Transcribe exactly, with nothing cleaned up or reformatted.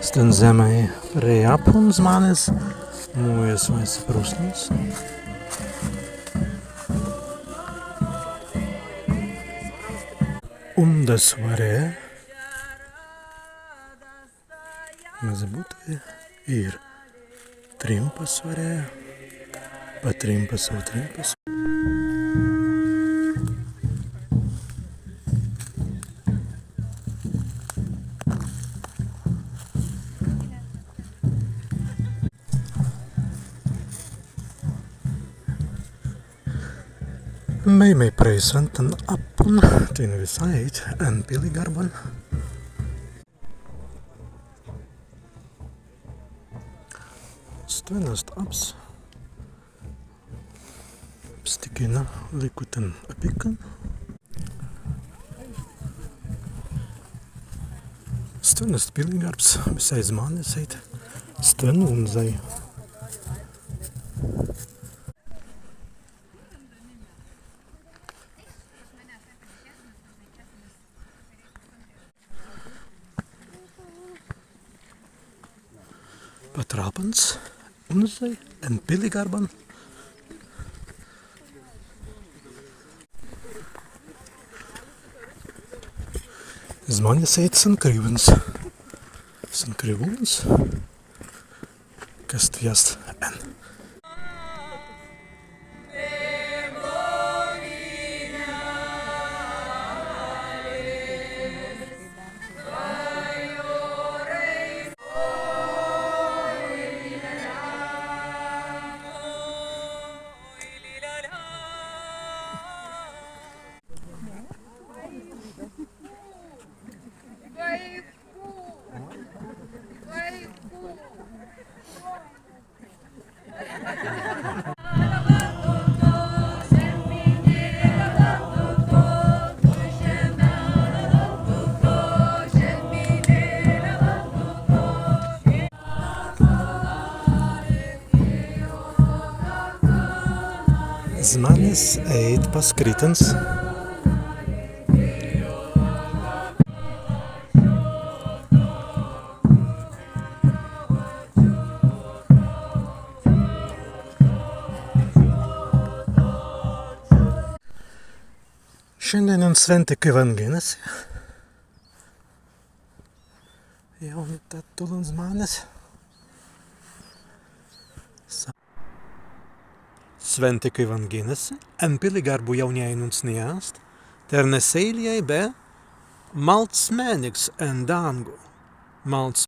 Stwen zemmai prei appun zmānes mūja swāise prusnins. Undas warē. Mazzi būtwei īr Trimpas warē, pa Trimpas, pa Trimpas. Mēi, mēi prei Swentan appun, teinū wisāi ēit en pilligarban. Stwen ast apps. Stikina līkutan appikan. Stwen ast pilligarbs, wisāi zmānes ēit stwen unzai. Pa trappans unzai en pilligarban. Zmānes ēit sen kriwwins. Sen kriwwins. Kas stwi ast en. Zmānes ēit pas kritans. Šandēinan swinti Kīwanginasi. Jāu ni tēt tūlan zmānes. Sa- Swinti Kīwanginasi, en pilligarbu jāu ni ainunts ni ast, tēr ni seīljai be malds mēniks en dāngu. Malds